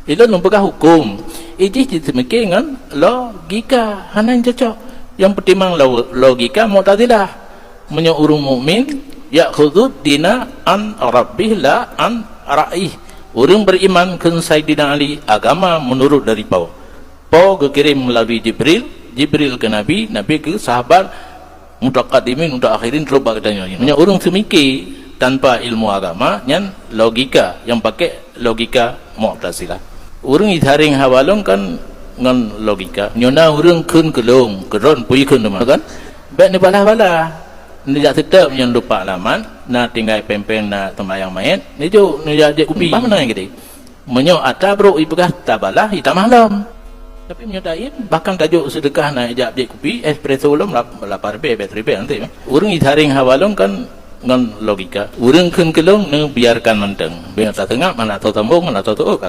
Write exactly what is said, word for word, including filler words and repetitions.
Ilôn lôn peugah huköm. Ijih jiseumiké ngon logika, hana nyang cocok. Nyang peutimang lo-, logika Mu'tazilah. Meunyoe ureuëng mukmin, ya'khudud dina an rabbih la an ra'ih. Ureuëng beriman kheun Saidina Ali, agama meunurut dari Po. Po geukirém meulalu Jibril, Jibril keu Nabi, Nabi keu sahabat, mutaqaddimin, mutaakhirin, trok bak geutanyoe. Meunyoe ureuëng seumiké tanpa ilmu agama, nyan logika, nyang pakai logika Mu'tazilah. Ureuëng jisaréng haba lôn kan ngon logika. Nyoe na ureuëng kheun keu lôn, keu droen peue kheun teuma kan? Bék neubalah-balah. Neujak seutôt nyan lupa alamat, na tinggai péng-péng, na seumayang manyét, neujok, neujak jép kupi. Bah meunan geude. Meunyoe atra brok ipeugah tabalah, itamah lom. Tapi meunyoe daim, bahkan tajok seudeukah na ijak jép kupi, espresso lom lap-, lapan ribèe, bet ribèe nanti. Ureuëng jisaréng haba lôn kan ngon logika. Ureuëng kheun keu lôn neubiarkan mantong. Bék taseungab, hana soe sambong, hana soe teuôt, ka